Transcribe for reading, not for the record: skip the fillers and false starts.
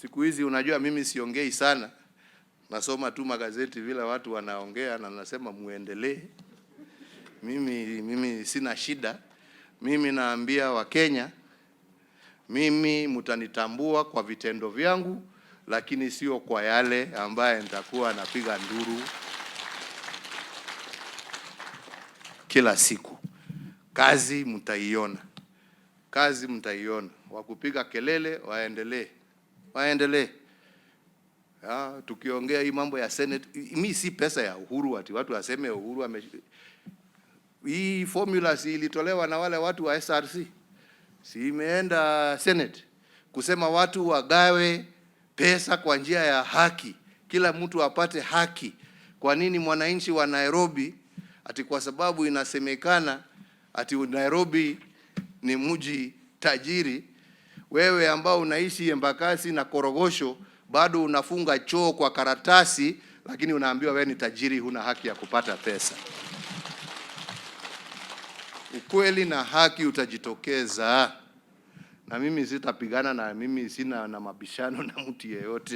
Siku hizi unajua, mimi siongei sana, nasoma tu magazeti vile watu wanaongea, na nasema muendelee. Mimi sina shida. Mimi naambia Wakenya, mimi mtanitambua kwa vitendo vyangu, lakini sio kwa yale ambaye nitakuwa napiga nduru kila siku. Kazi mtaiona, kazi mtaiona. Wakupiga kelele waendelee, waendelee. Tukiongea hii mambo ya Senate, mi si pesa ya Uhuru ati watu waseme Uhuru ame. Hii formula si ilitolewa na wale watu wa SRC, si imeenda Senate kusema watu wagawe pesa kwa njia ya haki, kila mtu apate haki. Kwa nini mwananchi wa Nairobi ati kwa sababu inasemekana ati Nairobi ni mji tajiri, wewe ambao unaishi Embakasi na Korogosho bado unafunga choo kwa karatasi, lakini unaambiwa wewe ni tajiri, huna haki ya kupata pesa. Ukweli na haki utajitokeza, na mimi sitapigana, na mimi sina na mabishano na mtu yeyote.